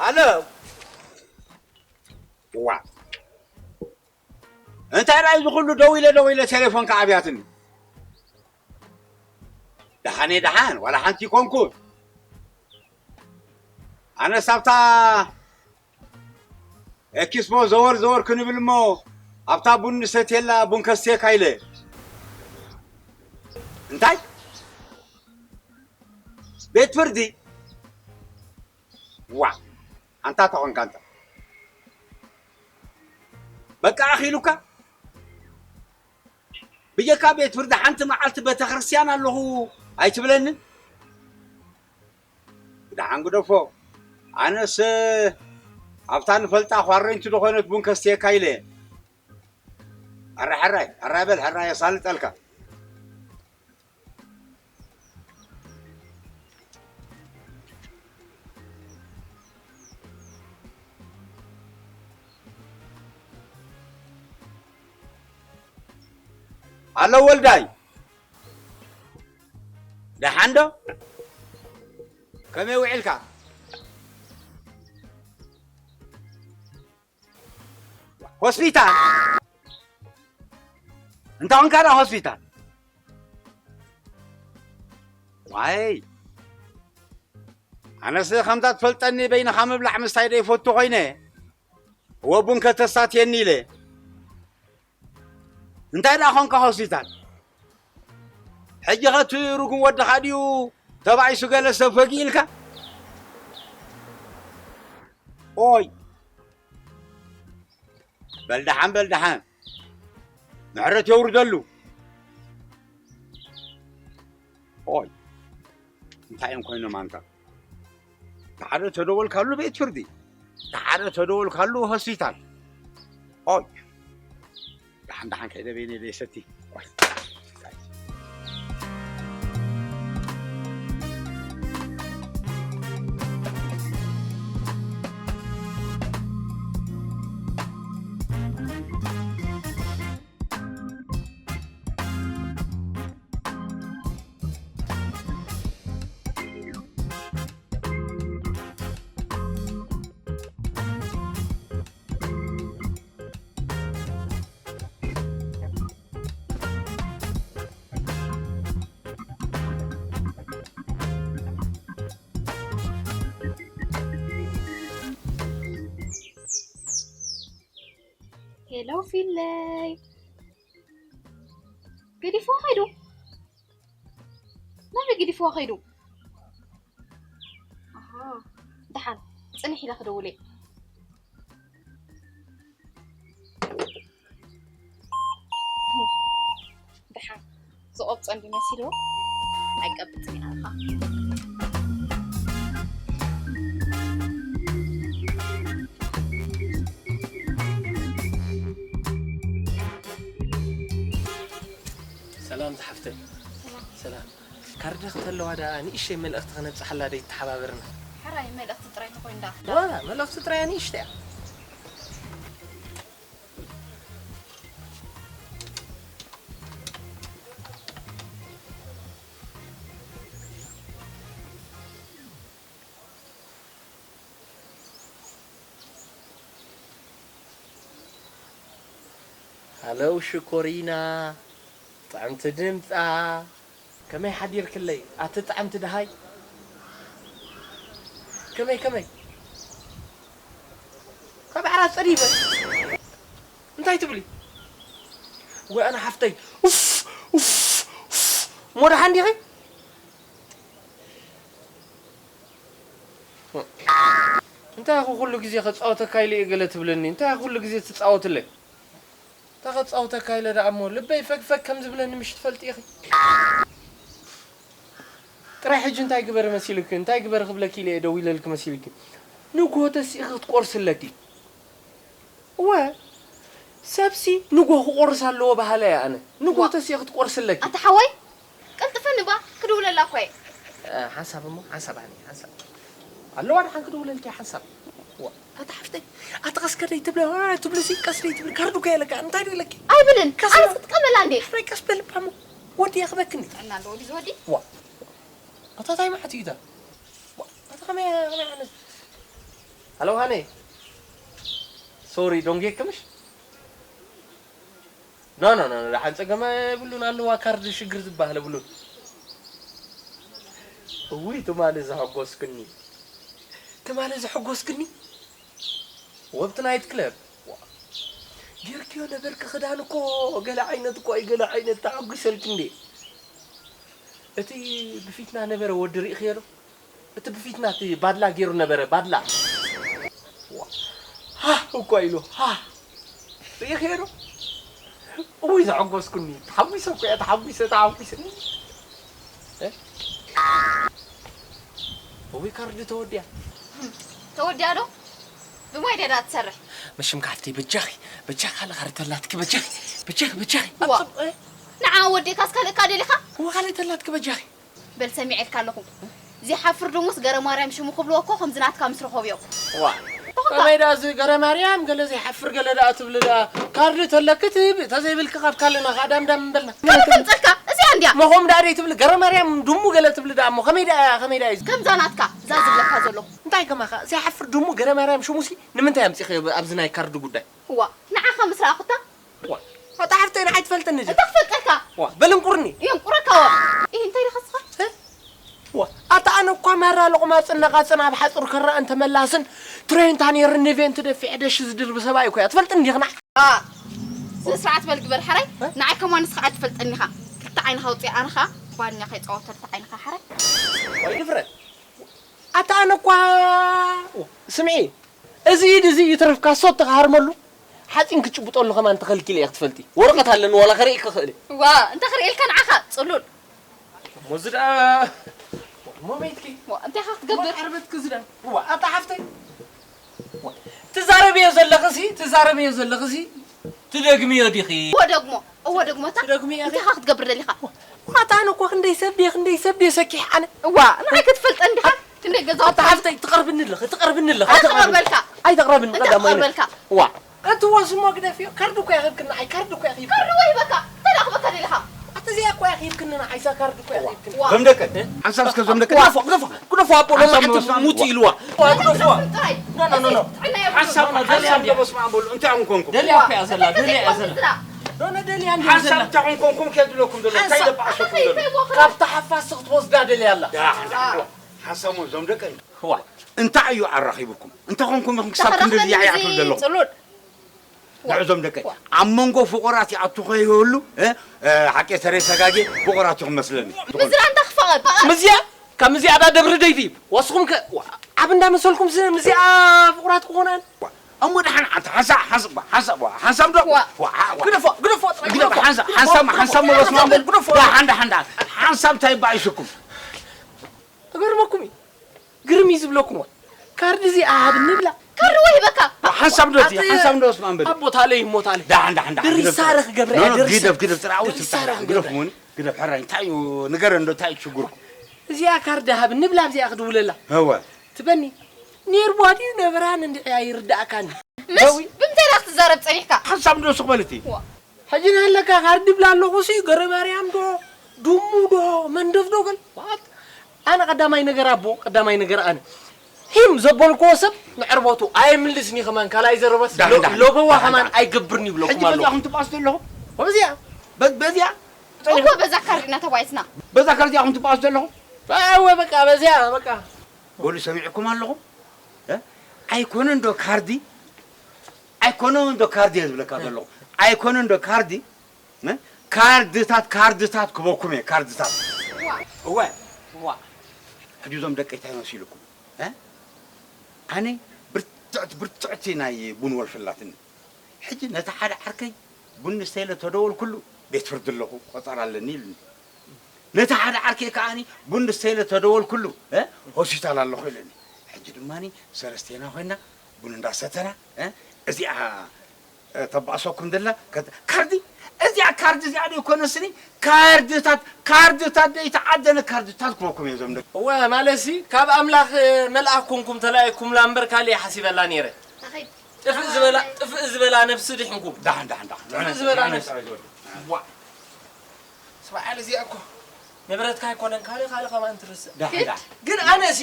ኣሎ። ዋ፣ እንታይ ደኣ እዚ ኩሉ ደው ኢለ ደው ኢለ ቴሌፎን ከዓብያትኒ? ደሓነ ደሓን ዋላ ሓንቲ ኮንኩን። ኣነስ ኣብታ ኤክስፖ ዘወር ዘወር ክንብል እሞ ኣብታ ቡን ንሰትየላ ቡን ከስትየካ ኢለ። እንታይ? ቤት ፍርዲ? ዋ፣ ኣንታ ተኾንካ ኣንታ። በቃ ኣኺሉካ? ብጀካ ቤት ፍርዲ ሓንቲ መዓልቲ ቤተክርስትያን ኣለኹ ኣይትብለንን? ደሓን ግደፎ። ኣነስ ኣብታ ንፈልጣ ኳረንቲ ዝኾነት ቡን ከስትየካ ኢለ። ኣረ ሕራይ፣ ሕራይ በል፣ ሕራይ የሳልጠልካ። ኣሎ ወልዳይ፣ ደሓን ዶ? ከመይ ውዒልካ? ሆስፒታል? እንታይ ኾንካ ደኣ ሆስፒታል? ዋይ፣ ኣነስ ከምታ ትፈልጠኒ በይንኻ ምብላዕ ምስታይ ደይፈቱ ኮይነ፣ እወ ቡን ከተስታትየኒ ኢለ። እንታይ ደኣ ኾንካ ሆስፒታል? ሕጂ ኸ እቲ ርጉም ወድኻ ድዩ ተባኢሱ ገለ ሰብ ፈጊእልካ? ኦይ፣ በል ደሓን፣ በል ደሓን። ምሕረት የውርደሉ። ኦይ፣ እንታይ እዮም ኮይኖም ኣንታ? እቲ ሓደ ተደወልካሉ ቤት ፍርዲ፣ እቲ ሓደ ተደወልካሉ ሆስፒታል። ኦይ፣ ደሓን ደሓን ከይደ በይነይ ደይሰቲ። ኦይ። ሄሎ ፊለይ፣ ገዲፍዎ ኸይዱ። ናበይ ገዲፍዎ ኸይዱ? ኣሃ፣ ደሓን ጽንሕ ኢለ ክደውል እየ። ደሓን ዝቐብጾ እንዲ መሲልዎ ኣይቀብጽን እየ ኣልኻ። ሰላም ዝሓፍተይ። ሰላም። ሰላም። ካርዲ ክተለዋ ደኣ ንእሽተይ መልእኽቲ ከነብጽሓላ ዶ ይተሓባበርና? ሕራይ መልእኽቲ ጥራይ ተኾይኑ ደኣ። ዋ፣ መልእኽቲ ጥራይ እያ ንእሽተይ እያ። ሃለው ሽኮሪና፣ ጥዕምቲ ድምጻ። ከመይ ሓዲርክለይ ኣቲ ጥዕምቲ ደሃይ? ከመይ፣ ከመይ? ካብ ዓራት ጸዲፈ። እንታይ ትብሊ? ወይ ኣነ ሓፍተይ፣ ኡፍ፣ ኡፍ፣ ኡፍ። እሞ ደሓን ዲኺ? እንታይ ኢኹ ኩሉ ግዜ ከጻወተካ ኢለ እየ ገለ ትብለኒ? እንታይ ኢኹ ኩሉ ግዜ ትጻወትለይ? እንታይ ከጻውተካ ኢለ ደኣ እሞ ልበይ ፈግፈግ ከም ዝብለኒ ምሽ ትፈልጢ ኢኺ። ጥራይ ሕጂ እንታይ ግበሪ መሲልኪ፣ እንታይ ግበሪ ክብለኪ ኢለ እየ ደው ኢለልኪ መሲልኪ። ንግሆ ተሲእኺ ክትቆርሲ ኣለኪ። እወ፣ ሰብሲ ንግሆ ክቆርስ ኣለዎ በሃላይ እየ ኣነ። ንግሆ ዋ። ተሲእኺ ክትቆርሲ ኣለኪ። ኣታ ሓወይ፣ ቀልጥፈኒ እባ፣ ክድውለላ እኮ እየ። እ፣ ሓንሳብ እሞ፣ ሓንሳብ ሃኒ፣ ሓንሳብ። ኣለዋ ደሓን ክድውለልኪ ሓንሳብ። ዋ፣ ኣታ ሓፍተይ፣ ኣታ ቀስ ከደይ ትብለ፣ ዋ፣ ትብለ ሲ፣ ቀስ ደይ ትብለ፣ ካርዱ እኮ የለካ፣ እንታይ ደይ ለኪ? ኣይብልን፣ ቀስ ኣነስ በል። ክትጥቀመላ እንዴ? ሕራይ ቀስ በል እባ እሞ፣ ወዲ የኽበክኒ። ጥዕና ኣለዎ ድዩ ዝወዲ? ዋ፣ ኣታ ታይ መዓት እዩ እታ? ዋ፣ ኣታ ከመይ፣ ከመይ ዓይነት? Hello honey. Sorry፣ ደንጉየኪ ምሽ? ኖ ኖ ኖ፣ ደሓን ጸገም የብሉን፣ ኣለዋ ካርድ፣ ሽግር ዝበሃል የብሉን። እውይ ትማሊ ዘሐጎስክኒ፣ ትማሊ ዘሐጎስክኒ ወብቲ ናይት ክለብ። ዋ፣ ጌርክዮ ነበርኪ ክዳን እኮ ገለ ዓይነት እኮ እዩ፣ ገለ ዓይነት ተዓጒሰልኪ እንዴ። እቲ ብፊትና ነበረ ወዲ ርኢኽዮ ዶ? እቲ ብፊትና እቲ ባድላ ገይሩ ነበረ፣ ባድላ። ዋ፣ ሃ እኳ ኢሉ፣ ሃ። ርኢኽዮ ዶ? እውይ ዘሐጎስኩኒ፣ ተሓጒሰ እኮ እየ፣ ተሓጒሰ፣ ተሓጒሰ። እ? እውይ ካርድ ተወዲያ። ተወዲያ ዶ? ብማይ ድያ ትሰርሕ? መሽም ካፍቲ በጃኺ፣ በጃኺ ካለ ካርድ ተላትኪ፣ በጃኺ፣ በጃኺ፣ በጃኺ። ዋ። ኣጽብ-፣ እ? ንዓ ወዲእካስ ካልእ እካ ደሊኻ? እዋ ካልእ ተላትኪ በጃኺ። በል ሰሚዐልካ ኣለኹ። ዘይሓፍር ድሙስ ገረ ማርያም ሽሙ ክብልዎ እኮ ከምዚ ናትካ ምስ ረኸብዮ። ዋ። ተኸካ። ከመይ ደኣ እዚ ገረ ማርያም ገለ ዘይሓፍር ገለ ደኣ ትብሊ ደኣ ካርድ ተለኪ ትህቢ፣ ተዘይብልኪ ካብ ካልእና ከኣ ዳምዳም ምበልና። ካልእ ከምጸልካ እዚኣ እንድያ። መኾም ደኣ ደይ ትብሊ ገረ ማርያም ድሙ ገለ ትብሊ ደኣ እሞ ከመይ ደኣ፣ ከመይ ደኣ እዩ እዚ? ከምዛ ናትካ እዛ ዝብለካ ዘለኹ። እንታይ ከማኻ ዘይሓፍር ድሙ ገረ ማርያም ሽሙሲ ንምንታይ ኣምጺኽዮ ኣብዚ ናይ ካርድ ጉዳይ? እዋ፣ ንዓኻ ምስ ረኣኹታ ዋ፣ ኣታ ሓፍተይ ንዓይ ትፈልጥኒ ድዩ? እንታይ ክፈልጠካ? ዋ፣ በል እንቁርኒ። የንቁረካ ዋ። ኢህ፣ እንታይ ኢኻ ንስኻ? እ? ዋ፣ ኣታ ኣነ እኳ ማራ ሎቕማጽን ነቓጽን ኣብ ሓጹር ክረኣን ተመላስን ትሬንታ ነይርኒ ቬንት ደፊዐ ደሽ ዝድርቢ ሰብኣይ እኮ እያ። ትፈልጥኒ ዲኽና? ኣ፣ ስነ ስርዓት በል ግበር ሓራይ። እ? ንዓይ ከማን ንስኻ ኣይትፈልጠኒ ኢኻ። ክልተ ዓይንኻ ኣውፅእ ኣነ ኸኣ ባኛ ከይፃወተልካ ዓይንኻ ሓራይ። ወይ ድፍረት። ኣታ ኣነ እኳ ስምዒ፣ እዚ ኢድ እዚ ይትረፍካ፣ ሶት ተኻሃርመሉ፣ ሓፂን ክጭብጠሉ ከማን ተኸልኪለ እየ ክትፈልጢ። ወረቐት ኣለኒ፣ ዋላ ከርእየኪ ክኽእል እየ። ዋ፣ እንታይ ክርእየልካ ንዓኻ፣ ጽሉል። እሞ እዚ ደኣ፣ እሞ መይትኪ? ዋ፣ እንታይ ኢኻ ክትገብር? እሞ ዓርበትኪ እዚ ደኣ። ዋ፣ ኣታ ሓፍተይ። ዋ፣ ትዛረብዮ ዘለኽሲ፣ ትዛረብዮ ዘለኽሲ፣ ትደግምዮ ዲኺ? እወ ደግሞ፣ እወ ደግሞ፣ እታ ትደግምዮ ዲኺ? እንታይ ኢኻ ክትገብር ደሊኻ? ዋ፣ ኣታ ኣነ እኮ ክንደይ ሰብ ድየ፣ ክንደይ ሰብ ድየ ሰኪሕ ኣነ። እዋ፣ ንዓይ ክትፈልጠኒ ዲኻ? ክንደይ ገዛውቲ ኣታ ሓፍተይ፣ ትቐርብኒ ኣለኺ፣ ትቐርብኒ ኣለኺ፣ ኣነ ኣይተቕረብኒ። ትቐርበልካ። ኣይተቕረብኒ፣ እንታይ ቀዳማይ ክቐርበልካ? ዋ። እቲ ወስሞ ግደፍዮ፣ ካርድ እኮ ያኺብክኒ፣ ንዓይ ካርድ እኮ ያኺብክኒ። ካርድ ወይ በቃ፣ እንታይ ዳኽበካ ደለኻ? ኣቲ እዚኣ እኮ ያኺብክኒ፣ ንዓይ እዛ ካርድ እኮ ያኺብክኒ። ዋ። ዞም ደቀ፣ ሓንሳብ እስከ ዞም ደቀ። ግደፎ፣ ግደፎ፣ ግደፎ፣ ኣቦ፣ ሎማዓንቲ ሓንሳብ ሙት ኢልዋ። ዋ፣ ግደፎ። ኖ፣ ኖ፣ ኖ፣ ኖ። ጥዕና የብሉን። ሓንሳብ፣ ሓንሳብ ደበስማ በሉ፣ እንታይ ኣሁን ኮንኩም? ደልያ እኮ እያ ዘላ፣ ደልያ እያ ዘላ። ኖ፣ ኖ፣ ደልያ እንዲያ ሓንሳብ ዘላ። እንታይ ኾንኩም ከድለኩም ዘሎ? እንታይ ደባዕሰኩም ዘሎ? ካብታ ሓፋስ ክትወስዳ ደልያ ኣላ። ያ፣ ሓንሳብ፣ ሓንሳብ ዞም ደቀ። ዋ። እንታይ እዩ ኣራኺብኩም? እንታይ ኾንኩም ኢኹም ክሳብ ክንዲ ተኸራኽረኒ ዝያዕያዕ እዚ ትብሉ ዘለኹም? ጽሉል። ንዕዞም ደቀ፣ ዋ። ኣብ መንጎ ፍቑራት ይኣቱ ከይህሉ፣ እ፣ እ፣ ሓቄ ተረይ ተጋጌ ፍቑራት ኢኹም መስለኒ። ምስላ እንታይ ክፈቐድ? ምስያ፣ ካብ ምስያ ዳ ደብሪ ደይፊ። ወስኹም ከ፣ ዋ፣ ኣብ እንዳ መሰልኩም ስ-፣ ምስያ ፍቑራት ክኾናን? ዋ፣ እሞ ደሓን ኣንተ ሓንሳ-፣ ሓንሳ-፣ ሓንሳ-፣ ዋ፣ ሓንሳም ዶ? ዋ። ዋ፣ ዋ። ግደፎ፣ ግደፎ፣ ጥራይ ግደፎ፣ ግደፎ። ሓንሳ-፣ ሓንሳም፣ ሓንሳም መለስ ማንበል። ግደፎ። ዳ፣ ሓንዳ፣ ሓንዳ። ሓንሳም እንታይ ባይ ሽኩም? እገርመኩም እዩ። ግርም እዩ ዝብለኩም። ዋ፣ ካርድ እዚ ኣብ ንብላ። ካርድ ወይ በቃ። ሓንሳብ ዶ እቲ፣ ኣቲ ሓንሳብ ዶ ስማን በል። ኣቦ ታለይ እሞ ታለይ። ዳሓን፣ ዳሓን፣ ዳሓን፣ ድሪ ግደፍ። ሳረኽ ገብረ ኖ፣ ኖ፣ ድሪ ግደፍ፣ ሳ-፣ ግደፍ፣ ጥራዊ ድሪ ትብታዕ፣ ሳረኽ ግደፍ ገብረ። ሙን፣ ግደፍ፣ ሕራይ፣ እንታይ እዩ? ንገረ እንዶ፣ እንታይ እዩ ችግርኩም? እዚኣ ካርድ ሃብ ንብላ ኣብዚኣ ክድውለላ። እወ። ትበኒ። ኔርቧ ድዩ ነብራን እንድዒ ኣይርዳእካን። ምሽ፣ ደዊ። ብምንታይ ኢኻ ክትዛረብ ጸኒሕካ? ሓንሳብ ዶ ስቕ በል እቲ። ዋ። ሕጂ ናሃለካ ካርድ ይብላ ኣለኹ ሲ፣ ገረ ማርያም ዶ፣ ድሙ ዶ፣ መንደፍ ዶ ገል? ዋት? ኣነ ቀዳማይ ነገር ኣቦ፣ ቀዳማይ ነገር ኣነ። ሂም ዘበልክዎ ሰብ ንዕርበቱ ኣየምልስን እዩ ከማን፣ ካልኣይ ዘረባስ ዳን፣ ሎ-፣ ዳን፣ ሎበዋ ዳን፣ ከማን ዳን። ኣይገብርን ይብለኩም ሕጂ ኣለኹ። በዚኣኹም ትባእሱ ዘለኹም? በዚኣ፣ በ-፣ በዚኣ? እኮ በዛ ካርድ ኢና ተባኢስና። በዛ ካርድ እዚኣኹም ትባእሱ ዘለኹም? ኣወ በቃ በዚኣ በቃ። በሉ ሰሚዕኩም ኣለኹም? እ? ኣይኮነን ዶ ካርዲ? ኣይኮነን ዶ ካርዲ እየ ዝብለካ ዘለኹ? ኣይኮነን ዶ ካርዲ? እ? ካርድታት፣ ካርድታት ክበኩም እየ፣ ካርድታት። እወ፣ እዋ። ሕጂ እዞም ደቀይ እንታይ መሲልኩም? እ? ኣነ ብርትዕቲ፣ ብርትዕቲ ናይ ቡን ወልፊ ኣላትኒ። ሕጂ ነታ ሓደ ዓርከይ ቡን ንስተይለ ተደወልኩሉ፣ ቤት ፍርዲ ኣለኹ፣ ቆጸራ ኣለኒ ኢሉኒ። ነቲ ሓደ ዓርከይ ከኣኒ ቡን ንስተይለ ተደወልኩሉ፣ እ፣ ሆስፒታል ኣለኹ ኢሉኒ። ሕጂ ድማኒ ሰለስቴና ኮይና ቡን እንዳሰተና፣ እ፣ እዚኣ፣ እ፣ ተባእሰኩም ዘላ ከት-፣ ካርዲ፣ እዚኣ ካርዲ እዚኣ ዶ ይኮነስኒ? ካርድታት፣ ካርድታት ዶ ይተዓደነ ካርድታት ክበኩም እየ ዞም ደቂ። እወ፣ ማለትሲ ካብ ኣምላኽ፣ እ፣ መልኣኽ ኮንኩም ተላኢኩምላ እምበር ካልእ እየ ሓሲበላ ነይረ። ኣኸይ። ጥፍእ ዝበላ፣ ጥፍእ ዝበላ ነብሲ ድሕንኩም። ዳሕን፣ ዳሕን፣ ዳሕን። ጥፍእ ዝበላ ነብሲ። ዋ። ስማዕ፣ ኣነ እዚኣ እኮ ንብረትካ ኣይኮነን፣ ካልእ፣ ካልእ ከማን ትርስእ። ዳሕን፣ ዳሕን። ግን ኣነ እዚ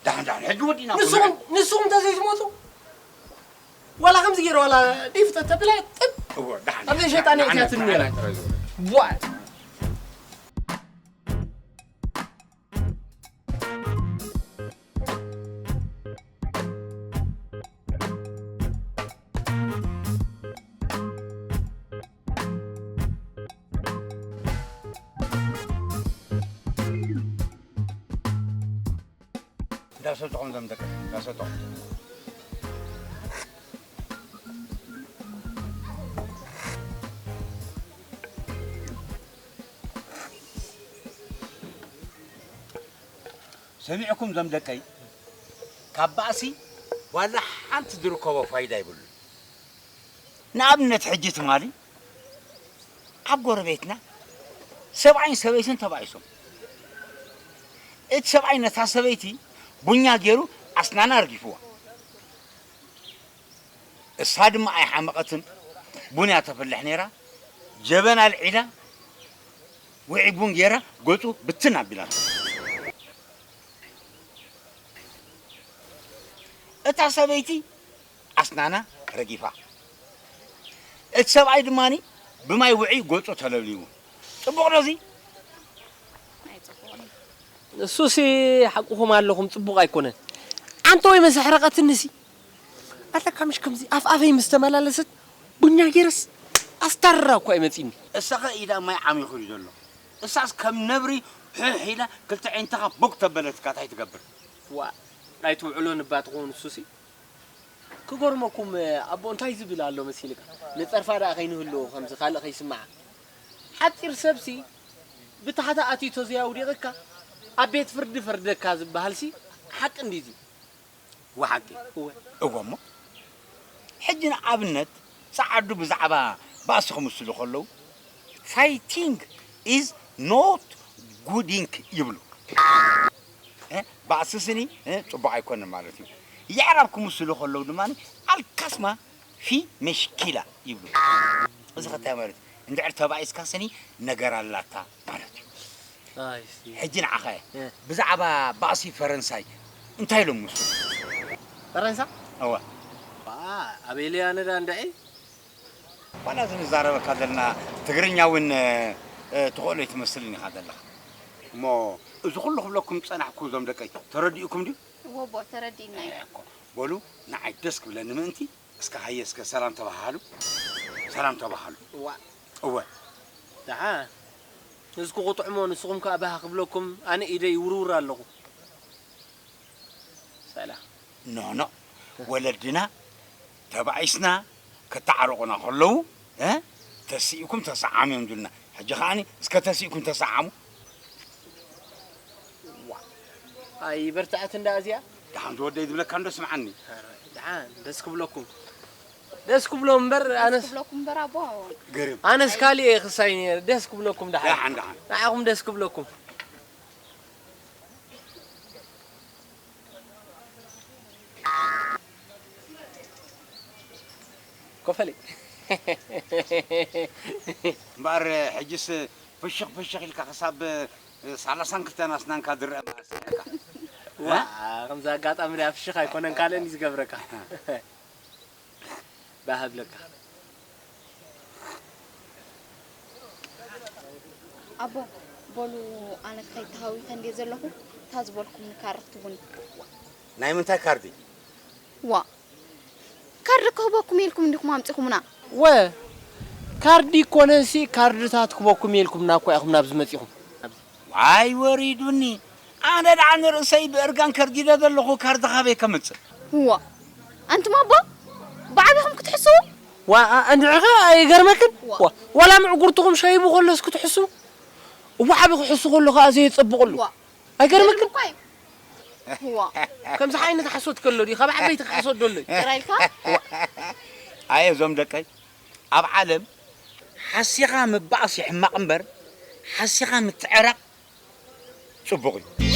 ዳሕን ዳሕን ሕጂ ወዲና እኮ ንስኹም ንስኹም እንተዘይትመፁ ዋላ ከምዚ ገይረ ዋላ ዲፍ ተተብላ ጥብ እዎ ዳሕን ኣብዘይ ሸጣን ዳሕን እትያትኒ ነይራ። ዳሕን ዳሕን ቧ እንዳሰጠኹም ዘምደቀ እንዳሰጠኹም ሰሚዕኩም ዘምደቀይ ካብ ባእሲ ዋላ ሓንቲ ዝርከቦ ፋይዳ ይብሉ። ንኣብነት ሕጂ ትማሊ ኣብ ጎረቤትና ሰብኣይን ሰበይትን ተባኢሶም። እቲ ሰብኣይ ነታ ሰበይቲ ቡኛ ገይሩ ኣስናና ኣርጊፍዋ። እሳ ድማ ኣይሓመቐትን ቡን እያ ተፍልሕ ነይራ። ጀበና ኣልዒላ ውዒ ቡን ገይራ ገፁ ብትን ኣቢላቶ። እታ ሰበይቲ ኣስናና ረጊፋ፣ እቲ ሰብኣይ ድማ ብማይ ውዑይ ገጹ ተለብሊቡ። ጽቡቕ ዶ እዚ? እሱሲ ሓቅኹም ኣለኹም፣ ጽቡቕ ኣይኮነን። ኣንተ ወይ መሰሕረቐትንሲ ኣለካ ምሽ ከምዚ ኣፍ ኣፈይ ምስ ተመላለሰት ቡኛ ጌረስ ኣስታርራ እኳ ኣይመጺኒ። እሳኸ ኢዳ ማይ ዓሚኹ እዩ ዘሎ። እሳስ ከም ነብሪ ሕሕ ኢላ ክልተ ዒንትኻ ቦግ ተበለትካ ታይ ትገብር? ዋእ ኣይትውዕሎን እባ ትኸውን እሱሲ። ክገርመኩም ኣቦ እንታይ ዝብል ኣሎ መሲልካ ንጸርፋ ደኣ ከይንህልዎ ከምዚ ካልእ ከይስምዓ ሓጺር ሰብሲ ብታሕቲ ኣትዩ ተዘይ ኣውዲቕካ ኣብ ቤት ፍርዲ ፈርደካ ዝበሃልሲ ሓቂ እንድዩ እዚ። ወሓቂ እወ እሞ ሕጂ ንኣብነት ጸዓዱ ብዛዕባ ባእሲ ክምስሉ ከለዉ fighting is not good ink ይብሉ። ባእሲ ስኒ ጽቡቕ ኣይኮነን ማለት እዩ። የዕራብ ክምስሉ ከለዉ ድማ ኣልካስማ ፊ መሽኪላ ይብሉ። እዚ ከታይ ማለት እዩ። እንድዕር ተባኢስካ ስኒ ነገር ኣላታ ማለት እዩ። ሕጂ ንዓኻ እየ ብዛዕባ ባእሲ ፈረንሳይ እንታይ ኢሎም ምስ ፈረንሳ እወ ኣበይ ኢለያ ነዳ እንድዒ ዋላ እዚ ንዛረበካ ዘለና ትግርኛ እውን ትኽእሎ ኣይትመስልን ኢኻ ዘለኻ እሞ እዚ ኩሉ ክብለኩም ዝፀናሕኩ እዞም ደቀይ ተረዲእኩም ድዩ እወ ቦ ተረዲእና እዩ በሉ ንዓይ ደስ ክብለኒ ምእንቲ እስከ ሃየ እስከ ሰላም ተባሃሉ ሰላም ተባሃሉ እዋ እወ ደሓን እስኪ ክጥዕሞ ንስኹም ከኣ ባህ ክብለኩም ኣነ ኢደይ ይውርውር ኣለኹ ሰላም ኖ ኖ ወለድና ተባኢስና ከተዓርቑና ከለዉ ተሲእኩም ተሰዓሙ እዮም ዝብሉና ሕጂ ከዓኒ እስከ ተሲእኩም ተሰዓሙ ኣይበርትዐት እንዳ እዚኣ ደሓን ዝወደይ ዝብለካ እንዶ ስምዓኒ ደሓን ደስ ክብለኩም ደስ ክብሎ እምበር ኣነስ ክብለኩም እምበር ኣቦ ግርም ኣነስ ካሊእ እየ ክሳይ ነይረ ደስ ክብለኩም ደሓን ደሓን ደሓን ንዓኹም ደስ ክብለኩም ኮፈሊ እምበኣር ሕጅስ ፍሽኽ ፍሽኽ ኢልካ ክሳብ ሳላሳን ክልተን ኣስናንካ ዝረአ መኣስ ኢኻ ዋ ከምዚ ኣጋጣሚ ዳ ፍሽኽ ኣይኮነን ካልእን እዩ ዝገብረካ ባህ ኣብለካ ኣቦ በሉ ኣነ ክኸይድ ተሃዊኸ እንድየ ዘለኹ እታ ዝበልኩምኒ ካርድ ትቡኒ ናይ ምንታይ ካርዲ ዋእ ካርዲ ክህበኩም ኢልኩም እንዲኹም ኣምጺኹምና። ወ ካርዲ ይኮነሲ ካርድታት ክበኩም ኢልኩምና እኮ ኢኹም ናብዚ መጺኹም። ዋይ ወሪዱኒ ኣነ ደኣ ንርእሰይ ብእርጋን ከርዲደ ዘለኹ ካርዲ ካበይ ከምጽእ። ዋእ ኣንቱም ኣቦ ብዓቢኹም ክትሕስዉ። ዋእ እንድዒ ከ ኣይገርመክን። ዋእ ዋላ ምዕጉርትኹም ሸይቡ ከሎስ ክትሕስዉ። እዋዓቢ ክሕሱ ከሎ ከኣ ዘየጸብቐሉ። ዋእ ኣይገርመክን። እኳ እዩ። ዋ ከምዚ ዓይነት ሓሶት ከሎ ድዩ ካብ ዓበይቲ ክሓሶት ደሎ እዩ ጥራይ ኢልካ ኣየ እዞም ደቀይ ኣብ ዓለም ሓሲኻ ምባእስ ይሕማቕ እምበር ሓሲኻ ምትዕራቕ ጽቡቕ እዩ